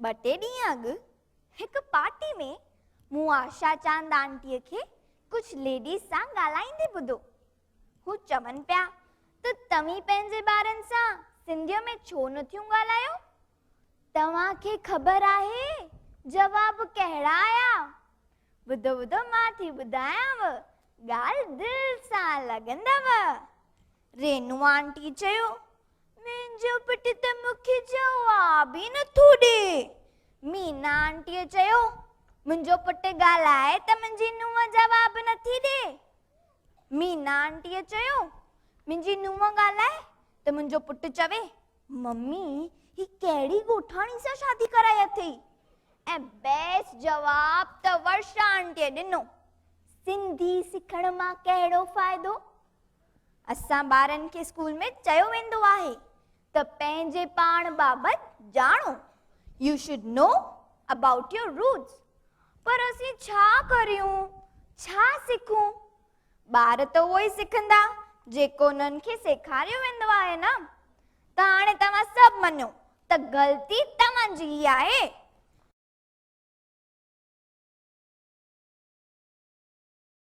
ٻه ٽي ڏينهن اڳ هڪ پارٽي ۾ مون آشا چاند آنٽيء کي ڪجهه ليڊيز سان ڳالهائيندي ٻڌو. هو چون پيا ته توهين پنهنجي ٻارن سان سنڌيء ۾ ڇو نٿيون ڳالهايو؟ توهان کي خبر آهي جواب ڪهڙا آيا؟ ٻڌو ٻڌو مان ٿي ٻڌايانو، ڳالهه دل سان لڳندو. رينو آنٽي چيو، منهنجو پٽ ته مون کي جواب ئي نٿو ڏي. مينا آنٽيء چيو، منهنجو پٽ ڳالهائي ته منهنجي نونهن جواب نٿي ڏي. مينا آنٽيء چيو، منهنجي نونهن ڳالهائي ته منهنجو پٽ چوي، ممي هي ڪهڙي ڳوٺاڻي سان شادي ڪرائي اٿئي؟ ۽ بيسٽ جواب ته ورشا آنٽيء ڏنو، سنڌي سکڻ مان ڪهڙو فائدو؟ اسان ٻارن کي اسڪول ۾ چيو ويندو آهي ته پنهنجي پاڻ بابت ڄاڻو، You should know about your roots، پر اسين ڇا ڪريون، ڇا سکون؟ ٻار ته اهو ئي سکندا جيڪو انهن کي سيکاريو ويندو آهي نه؟ ته هاڻي توهان سڀ مڃو ته غلطي توهان جي ئي آهي.